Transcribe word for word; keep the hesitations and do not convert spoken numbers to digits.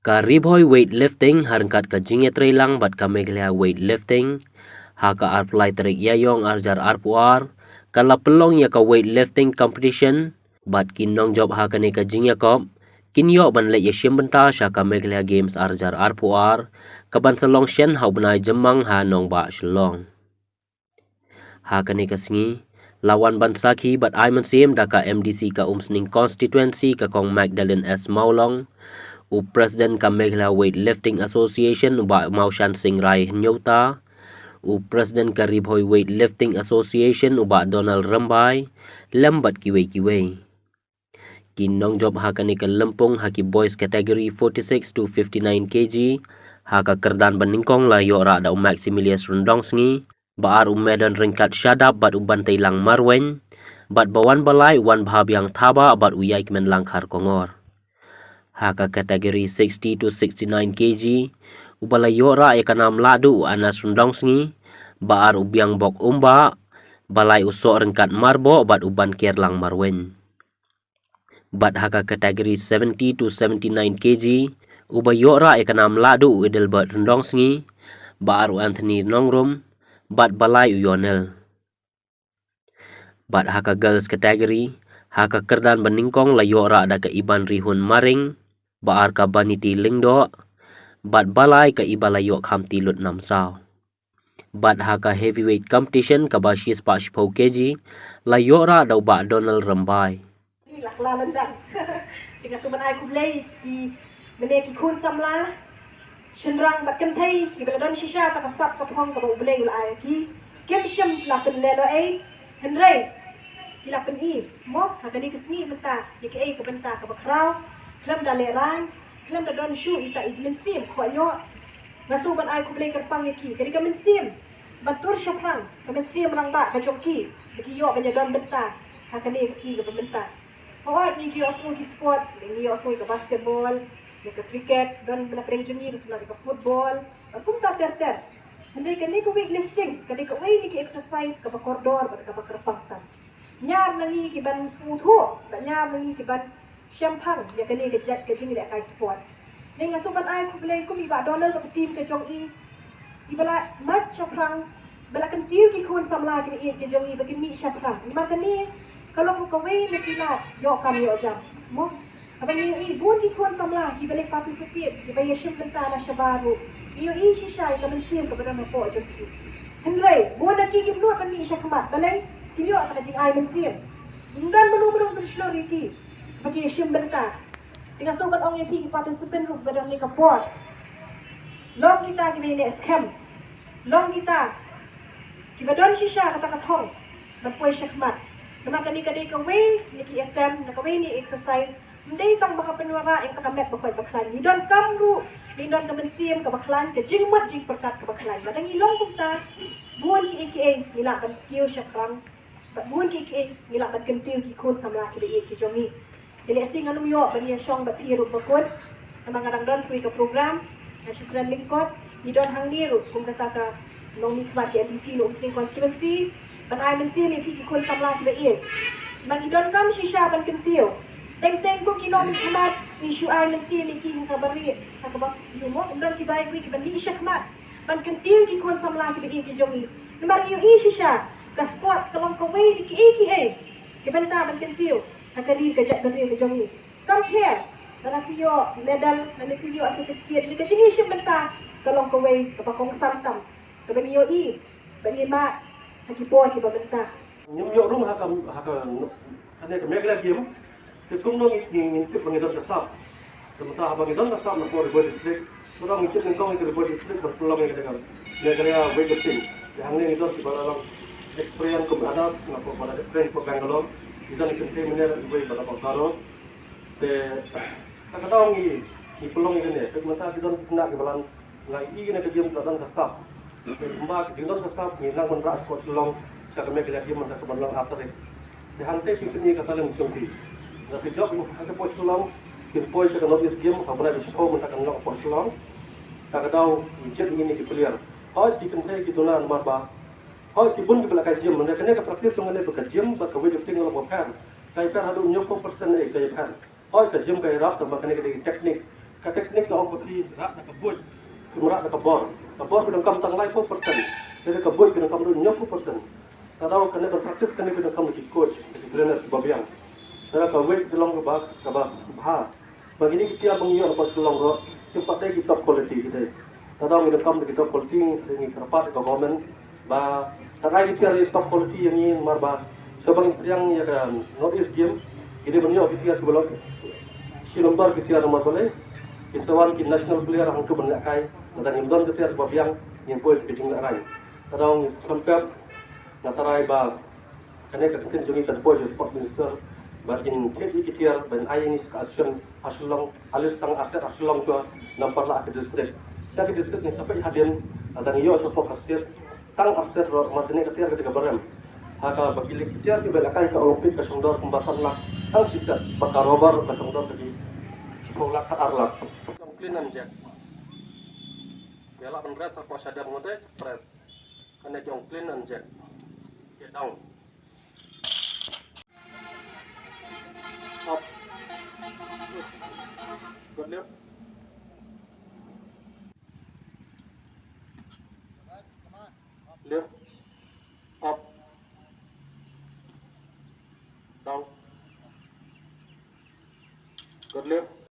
Ka Ri Bhoi Weightlifting ha ryngkat ka jingïatreilang bad ka Meghalaya Weightlifting, ha ka arphew lai tarik Ïaïong arhajar arphew ar, ka la pynlong ïa ka weightlifting competition, bad ki nongjop ha kane ka jingïakop kin ïoh ban leit ïashim bynta sha ka Meghalaya Games arhajar arphew ar, ka ban sa long shen ha u bnai Jymmang ha nongbah Shillong. Ha kane ka sngi, la wan ban sakhi bad ai mynsiem da ka M D C ka Umsning Constituency ka Kong Magdalene S Mawlong, u President ka Meghalaya Weightlifting Association u Bah Mawshan Singh Rai Hynñiewta, u President ka Ri Bhoi Weightlifting Association u Bah Donald Rymbai, lem bad kiwei kiwei. Ki nongjop ha kane ka lympung ha ki boys category forty-six to fifty-nine K G, ha ka kyrdan ba nyngkong la ïoh rah da u Maximilius Ryndongsngi, ba ar u Medon Ryngkat Shadap bad u Banteilang Marwein, bad ba wan ba lai u Wanbhabiang Thabah bad u Ïaikmen Langkhar Kongor. Ha ka category sixty to sixty-nine K G, u ba la ïoh rah ïa ka nam lahduh u Anas Ryndongsngi, ba ar u Biangbok Umbah, ba lai u Soh Ryngkat Marboh bad u Bankerlang Marwein. Bad ha ka category seventy to seventy-nine K G, u ba ïoh rah ïa ka nam lahduh u Adelbert Ryndongsngi, ba ar u Anthony Nongrum, bad ba lai u Ïonel. Bad ha ka girls category, ha ka kyrdan ba nyngkong la ïoh rah da ka Ibanrihun Maring, ba ar ka Baniti Lyngdoh, bad ba lai ka Iba la ïoh Khamti Lutnamsaw. Bad ha ka heavyweight competition kaba shispah shiphew K G, la ïoh rah da u Bah Donald Rymbai. Ni la kla lyndan. Te nga sngewbha ban ai khublei ki, mynne ki khun samla, shynrang bad kynthei, kiba la don shisha ta ka sap ka phong kaba U Blei u la ai ïa ki. Kim shym la pynlehnohei, hynrei ki la pyni, mo, ha kane ka sngi mynta, ïa kaei ka bynta kaba khraw, khlem da lehraiñ, khlem da don shuh ita i mynsiem khohñioh. Nga sngewbha ban ai khublei kyrpang ïa ki, ka dei ka mynsiem ban tur shaphrang, ka mynsiem rangbah ka jong ki, ba ki ïoh ban ïadon bynta ha kane ka sngi kaba mynta. Hooid, ngi ïohsngew ki sports, ngi ïohsngew ïa ka basketball, ïa ka cricket, don bynta pyrshah jong ngi ba sngewbha ïa ka football, bad kumta ter ter. Hynrei kane ka weightlifting ka dei kawei na ki exercise kaba kordor bad kaba kyrpang tam. Ñiar na ngi ki ban sngewthuh, bad ñiar na ngi ki ban shemphang ïa kane ka jait ka jinglehkai sports. Te nga sngewbha ban ai khublei kum i Bah Donald bad ka team ka jong i, i ba la mad shaphrang, ba la kyntiew ki khun samla kiba ïeit ki jong i ba kin mih shaphrang. Namar kane ka long kawei na ki lad ïoh kam ïoh jam, mo. Haba ngi ïohi bun ki khun samla kiba leit participate, kiba ïashim bynta na shabar ruh, ngi ïohi shisha ïa ka mynsiem kaba don hapoh jong ki. Hynrei bun na ki kim nud ban mih shakhmat, balei? Ki ïoh ta ka jingai mynsiem. Ym don mano mano ban shlur ïa ki ba ki ïashim bynta. Te nga sngewbha ban ong ïa phi ki participant ruh ba don ha kane ka por, long kita kiba ïaineh skhem, long kita kiba don shisha kata ka thong ban poi shakhmat. Namar kane ka dei kawei na ki attempt, na kawei na ki exercise. Ym dei tang ba ka pynwanrah ïa kata ka met ba koit ba khlaiñ. Ngi donkam ruh, ngi don ka mynsiem kaba khlaiñ, ka jingmut jingpyrkhat kaba khlaiñ. Lada ngi long kumta, bun kiei kiei ngi lah ban kiew shaphrang. Bad bun kiei kiei ngi lah ban kyntiew ki khun samla kiba ïeit ki jong ngi. Te lehse ngan ym ïoh ban ïashong bad phi ruh ba kut, namar nga dang don sa kawei ka program. Nga shu kren lyngkot. Ngi don hangne ruh kum kata ka nongmihkhmat ka M D C na Umsning constituency ban ai mynsiem ïa phi ki khun samla kiba ïeit. Namar ngi donkam shisha ban kyntiew. Teng teng kum ki nongmihkhmat ngi shu ai mynsiem ïa ki ha kaba rieh, ha kaba ïoh, mo, ym don kiba ïa kiwei kiba mih shakhmat ban kyntiew ki khun samla kiba ïeit ki jong ngi. Namar ngi ïohi shisha ka sports ka long kawei na kiei kiei ki bynta ban kyntiew ha ka ri ka jaitbynriew ka jong ngi. Kam pher lada phi ïoh medal, lada phi ïoh certificate, ïa ka jingïashim bynta ka long kawei kaba kongsan tam, kaba ngi ïohi bad ngi mad ha ki por kiba mynta. Ngim ïoh rung ha ka, ha ka, kane ka Meghalaya Games. Te kumno ngi, ngi, ngi tip ba ngi don ka sap. Te mynta haba ngi don ka sap na pdeng Ri Bhoi District, te ngi tip nyngkong ïa ka Ri Bhoi District ban pynlong ïa ka Meghalaya weightlifting. Te hangne ngi don kiba la long experience kum Anas na pdeng, ba la train pdeng Bangalore. Ngi don ki kynthei mynne ruh kiba la pdeng Bangalore. Te ta ka daw ngi, ngi pynlong ïa kane. Te mynta ki don ki khynnah kiba la Nga ïohi kane ka game ka don ka sap. Kumba ka jingdon ka sap ngi nang ban rah sha Shillong, sha ka Meghalaya Game mynta ka ban long ar tarik. Te hangtei phi pyni ka talent jong phi. Lada phi jop hangtei hapoh Shillong, phin poi sha ka North East Game, ha bnai ba shiphew mynta kan long hapoh Shillong. Ta ka daw ngi jied ngi ne ki player. Hooid ki kynthei ki duna namar ba, hooid ki bun kiba la kai gym, mynta kane ka practice jong kane bad ka gym bad ka weightlifting ka long ba pher. Ka ïapher haduh hynñiewphew percent eh ka ïapher. Hooid ka gym ka ïarap, tangba kane ka dei ka technique, Ka technique ka ong ba phi rah da ka buit, phim rah da ka bor. Ka bor phi donkam tang laiphew percent, te da ka buit phi donkam ruh hynñiewphew percent. Ka daw kane ban practice kane phi donkam da ki coach, da ki trainer kiba biang. Te da ka weight ka long kaba, kaba bha. Ba kine ki tiar ba ngi ïoh na Shillong ruh kim pat dei ki top quality ki dei. Ka daw ngi donkam da ki top quality, ngi kyrpad da ka government ba kan ai ki tiar top quality ïa ngi, namar ba shuwa ba ngin pdiang ïa ka North East Game, ngi dei ban ïoh ki tiar kiba long shi number ki tiar, namar balei? Kin sa wan ki national player hangto ban lehkai. Lada ngim don ki tiar kiba biang, ngin poi sha ka jinglehraiñ. Ka daw ngi khlem pep, nga tharai ba kane ka ktien jong ngi kan poi sha Sport Minister ba kin thied ïa ki tiar ban ai ïa ngi sha ka association ha Shillong, at least tang arset ha Shillong shuwa, namar la ka district. Sha ka district ngin sa peit hadien, lada ngi ïoh shapoh ka state, tang arset ruh, namar kane ka tiar ka dei kaba rem. Ha kaba ki leh ki tiar kiba lehkai ka Olympic ka shong dor kumba san lak tang shi set, bad ka rubber ka shong dor ka dei shiphew lak ka ar lak. Clean and jerk. Ïa lah ban rest hapoh shadem ngi te press. Kane ki ong clean and jerk. Okay, down. Up. Good, lift. Lift. Up. Down. Good, lift.